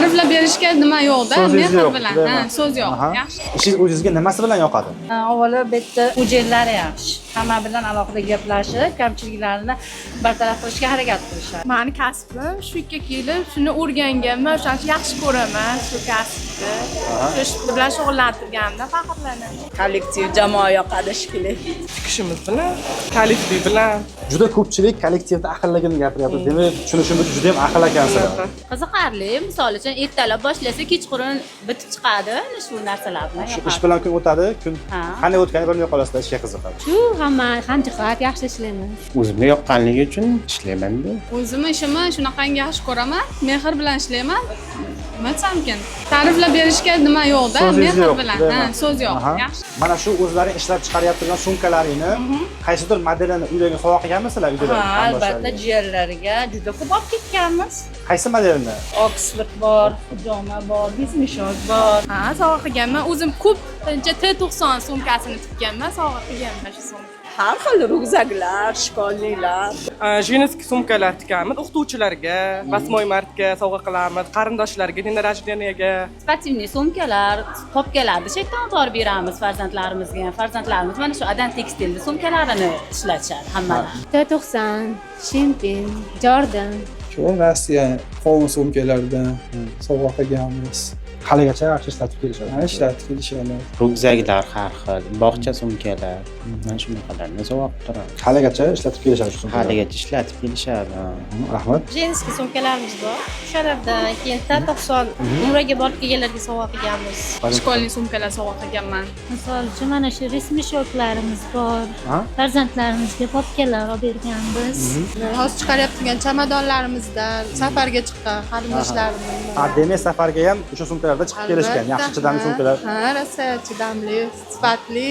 Ta'riflab berishga nima yo'qda, So'zingiz mehr yo'q, bilan. deyman. Ha, so'z yo'q. Aha. Yaxshi. Ishingiz o'zingizga nimasi bilan yoqadi? Avvalo bu yerda xo'jayinlari yaxshi. Hamma bilan alohida gaplashib, kamchiliklarni bartaraf qilishga harakat qilishadi. Mani kasbim shu yerga kelib shuni o'rganganman, o'shaning uchun yaxshi ko'raman shu kasbni. Shu ish bilan shug'ullanib turganimdan faxrlanaman. Kollektiv, jamoa yoqadi shekilli. Tikishimiz bilan, kollektiv bilan. Juda ko'pchilik kollektivda ahilligini gapiryapti. Demak, tushunishim bo'yicha juda ham ahil ekansizlar. Qiziqarli. Misol uchun, ertalab boshlasa, kechqurun bitib chiqadi. Ana shu narsalar bilan Shu ish yoqadi. bilan kun o'tadi, kun Ha. qanday o'tganini bilmay qolasizlar, ishga qiziqib. Shu hamma hamjihat, yaxshi ishlaymiz. O'zimga yoqqanligi uchun ishlaymanda. O'zimni ishimni shunaqangi yaxshi ko'raman, mehr bilan ishlayman. Nima desamkin? Ta'riflab berishga nima yo'qda, So'zingiz mehr yo'q, bilan. deyman. Ha, so'z yo'q. Aha. Yaxshi. Mana shu o'zlaring ishlab chiqarayotgan sumkalaringni qaysidir modelini uylarga sovg'a qilganmisizlar uydalar? Ha, albatta, jiyanlarga juda ko'p olib ketganmiz. Qaysi modelini? Oxford bor, hijoma bor, вещмешок bor. Ha, sovg'a qilganman. O'zim ko'pincha T90 sumkasini tikkanman, sovg'a qilganman shu sumkani. Har xil ryukzaklar, школьный lar. Женский sumkalar tikamiz o'qituvchilarga, 8 martga sovg'a qilamiz, qarindoshlarga, день рождения ga. Спортивный sumkalar, papkalarni chetdan olib borib beramiz farzandlarimizga ham. Farzandlarimiz mana shu Adan Tekstilni sumkalarini ishlatishadi hammalari. T90, Shimpin, Jordan. Shu Rossiya qovun sumkalardan sovg'a qilganmiz. Haligacha yaxshi ishlatib kelishadi. Ha, ishlatib kelishadi. Ryukzaklar har xil, bog'cha sumkalar, mana shunaqalarni sovg'a qilib turamiz. Haligacha ishlatib kelishadi shu sumkalarni. Haligacha ishlatib kelishadi, ha. Rahmat. Женский sumkalarimiz bor. O'shalardan keyin T90 umraga borib kelganlarga sovg'a qilganmiz. Школьный sumkalar sovg'a qilganman. Misol uchun, mana shu вещмешок larimiz bor. Ha? Farzandlarimizga papkalar olib berganmiz. Hozir chiqaryapgan chamadonlarimizdan safarga chiqqan qarindoshlarimizdan. Ha, demak, safarga ham o'sha sumkalarda chiqib kelishgan. Yaxshi, chidamli sumkalar. Ha, rosa chidamli, sifatli.